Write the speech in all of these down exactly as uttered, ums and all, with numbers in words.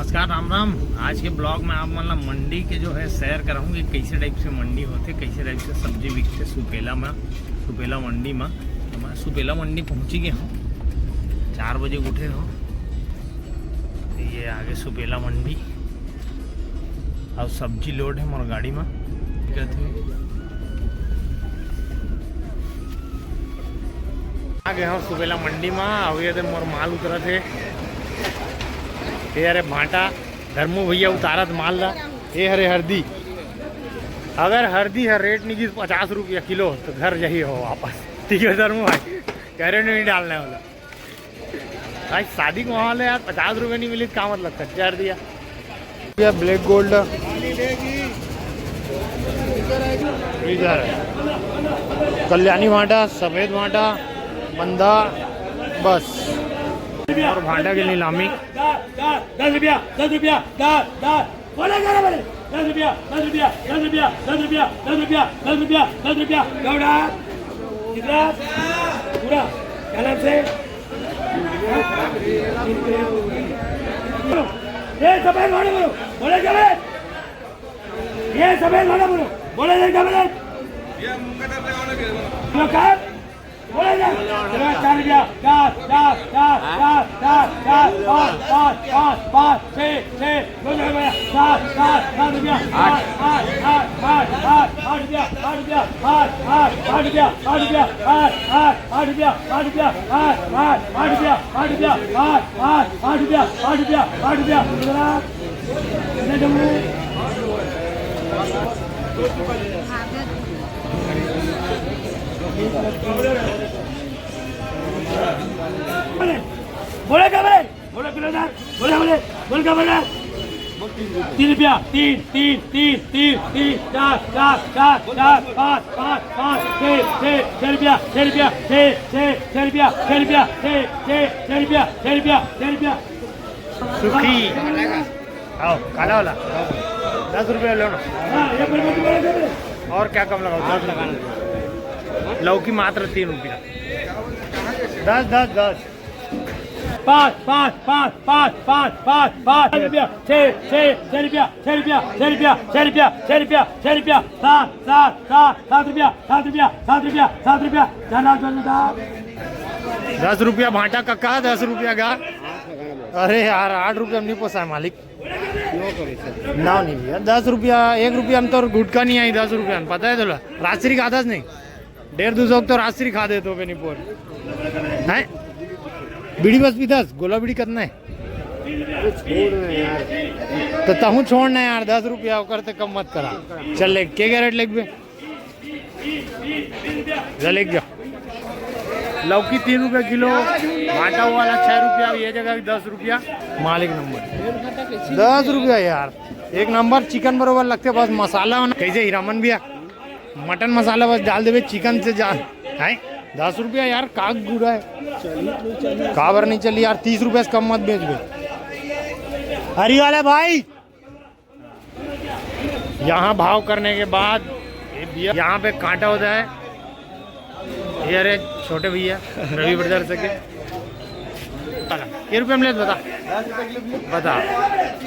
नमस्कार, राम राम। आज के ब्लॉग में आप मन ला मंडी के जो है सैर कराहूँ कि कैसे टाइप से मंडी होथे, कैसे टाइप से सब्जी बिकथे सुपेला में, सुपेला मंडी में। तो मैं सुपेला मंडी पहुँची गए हूँ, चार बजे उठे हूँ। तो ये आगे सुपेला मंडी, अब सब्जी लोड है मोर गाड़ी में। कहते हैं, आ गए हम सुपेला मंडी में। अब ये दे मोर माल उतरत हे। ये अरे भांटा, धर्मू भैया उतारत माल ला। ये हरे हरदी, अगर हरदी हर रेट नहीं गिस पचास रुपया किलो तो घर जाही हो वापस। ठीक है धर्मू भाई, गाड़ी में नहीं डालना है बोला। भाई शादी का माहौल है यार, पचास रुपये नहीं मिली तो का मतलब, खर्चा कर दिया। ये ब्लैक गोल्ड, कल्याणी भांटा, सफेद भांटा, बंदा, बस। और भांटा की नीलामी। दस, दस, दस रुपया, दस रुपया, दस, दस। बोले ग्यारह बजे। दस रुपया, दस रुपया, दस रुपया, दस रुपया, दस रुपया, दस रुपया, दस रुपया। गौड़ा, कितना? पूरा। क्या नाम से? ये सफेद भांटा बोलो, बोले सफेद। ये सफेद भांटा बोलो, बोले नहीं सफेद। ये मुंह का डर लगा ना। बोलो कब? बोले नहीं। चलो, चार रुपया, चार, चार, चार, चार, चार, चार, पाँच, पाँच, पाँच, पाँच, छः, छः, दो रुपया, सात, सात, सात रुपया, आठ, आठ, आठ, आठ, आठ, आठ रुपया, आठ रुपया, आठ, आठ, आठ रुपया, आठ, आठ, आठ रुपया, आठ, आठ, आठ रुपया, आठ, आठ, आठ रुपया, आठ रुपया, आठ रुपया, आठ रुपया। कितना? कितना डब्बू? बोले क्या बोले? बोलो किलो दार, बोलो, बोले, बोल क्या बोल रहा है? तीन रुपया, तीन, तीन, तीन, तीन, तीन, चार, चार, चार, चार, पाँच, पाँच, पाँच, छः, छः, छः रुपया, छः रुपया, छः, छः, छः रुपया, छः रुपया, छः, छः, छः रुपया, छः रुपया, छः रुपया। सुखी। आओ, काला वाला। दस रुपया लो ना। हाँ, ये बोल, बोल, बोल, बोल। और क्या कम लगाओ? दस रुपया। लौकी मात्र तीन रुपया। दस, दस, दस। पाँच, पाँच, पाँच, पाँच, पाँच, पाँच, पाँच रुपया, छः, छः, छः रुपया, छः रुपया, छः रुपया, छः रुपया, छः रुपया, सात, सात, सात, सात रुपया, सात रुपया, सात रुपया, सात रुपया, धन्यवाद, धन्यवाद। दस रुपया भांटा कक्का, दस रुपया का। अरे यार, आठ रुपया में नहीं पोसाय मालिक। ना नहीं भैया, दस रुपया, एक रुपया में तो गुटखा नहीं आई, दस रुपया में, पता है तोला? राजश्री खाथस नहीं? डेढ़ दो सौ तो राजश्री खा देतो बेनी पोर। हैं? बीड़ी बस पीथस, गोला बीड़ी कितना है? अरे छोड़ ना यार। तो तहूँ छोड़ ना यार, दस रुपया ओकर से कम मत करा। चल ले, के कैरेट लेबे? जा लेके जा। लौकी तीन रुपया किलो, भांटा वाला छः रुपया, ये जगह दस रुपया। मालिक नंबर दस रुपया यार, एक नंबर चिकन बरोबर लगथे, बस मसाला होना। कैसे हीरामन भैया? मटन मसाला बस डाल देबे, चिकन से जा है। दस रुपया यार, का गुरा है? काबर नहीं चली यार, तीस रुपया से कम मत बेचबे। हरी वाला भाई, यहाँ भाव करने के बाद ये भैया, यहाँ पे कांटा होता है। ये अरे छोटे भैया रवि ब्रदर्स के, के रुपये में लेत बता, बता।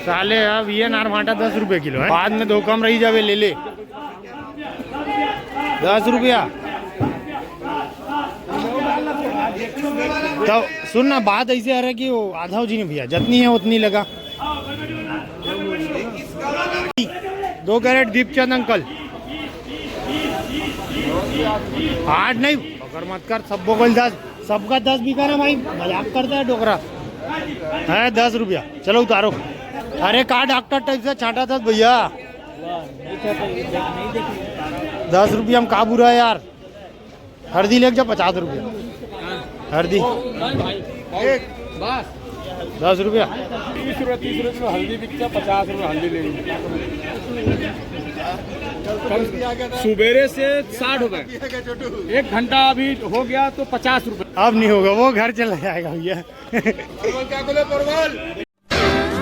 साले अब ये नार भांटा दस रुपये किलो है, बाद में दो कम रही जावे, ले ले। दस रुपया। तो सुन ना, बात ऐसे आ रहा है कि वो आधा जी नहीं भैया, जितनी है उतनी लगा। दो कैरेट दीपचंद अंकल। आठ नहीं, पकड़ मत कर, सबको बोल दस, सबका दस बिका ना भाई, मजाक करता है डोकरा। है दस रुपया, चलो उतारो। अरे का डॉक्टर टाइप से छांटा था भैया। दस रुपया में का बुरा है यार। हल्दी लेके जा पचास रुपया। हल्दी। एक। बस। दस रुपया। तीस रुपये, तीस रुपये किलो हल्दी बिकता, पचास रुपये हल्दी ले लीजिए। कल सुबेरे से साठ रुपये, एक घंटा अभी हो गया तो पचास रुपये। अब नहीं होगा, वो घर चला जाएगा भैया। परवल क्या बोले, परवल?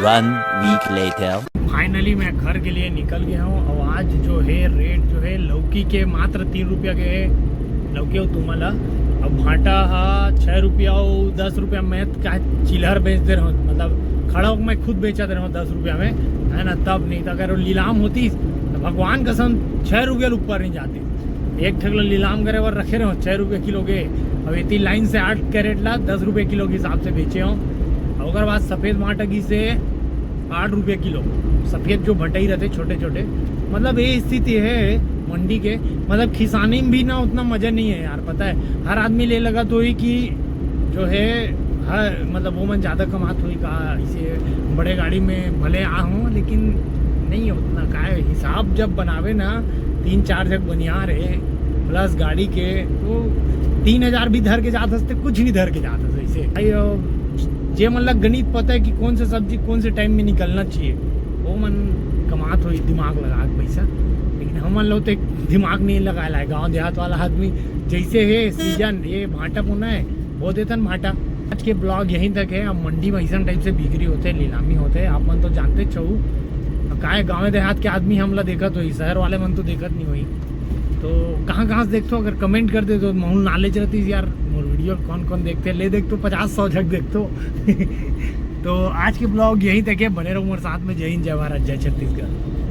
One week later. फाइनली मैं घर के लिए निकल गया हूँ। और आज जो है रेट जो है लौकी के मात्र तीन रुपया के है लौकी हो तुम्हाला। अब भांटा हा छः रुपया हो, दस रुपया में का चिल्हर बेच दे रहा हूँ, मतलब खड़ा होके मैं खुद बेचत रहे हूँ दस रुपया में, है ना। तब नहीं तो अगर वो नीलाम होती तो भगवान कसम छः रुपया ले ऊपर नहीं जाती। एक ठक ला नीलाम करे बर रखे रहे हो, छः रुपये किलो के। अब इतनी लाइन से आठ कैरेट ला दस रुपये किलो के हिसाब से बेचे हो। और ओकर बाद सफ़ेद भांटा गिसे आठ रुपये किलो, सफ़ेद जो भटई रहते छोटे छोटे। मतलब ये स्थिति है मंडी के। मतलब किसानी में भी ना उतना मज़ा नहीं है यार, पता है। हर आदमी ले लगा तो ही कि जो है, हर मतलब वो मन ज़्यादा कमात होई का, इसे बड़े गाड़ी में भले आ हूँ, लेकिन नहीं है उतना। का है, हिसाब जब बनावे ना, तीन चार जग बनियार है प्लस गाड़ी के, तो तीन हजार भी धर के जात हस ते कुछ नहीं धर के जात हस। ऐसे भाई, अ, जे मन ला गणित पता है कि कौन से सब्जी कौन से टाइम में निकलना चाहिए, वो मन कमात होई दिमाग लगा के पैसा। लेकिन हमन लो तो दिमाग नहीं लगाए ला, गाँव देहात वाला आदमी। जैसे है सीजन, ये भांटा बोना है, बो देतन भांटा। आज के ब्लॉग यहीं तक है। अब मंडी में ऐसा टाइप से बिक्री होते, नीलामी होते, आप मन तो जानते छो। अब का है, गाँव देहात के आदमी हमला देखत होई, शहर वाले मन तो देखत नहीं होई। तो कहाँ कहाँ से देखते हो, अगर कमेंट कर दे तो महूँ नॉलेज रहती यार। मोर वीडियो कौन कौन देखते, ले देख तो पचास सौ झक देखते हो। तो आज के ब्लॉग यहीं तक है, बने रहो हमारे साथ में। जय हिंद, जय भारत, जय छत्तीसगढ़।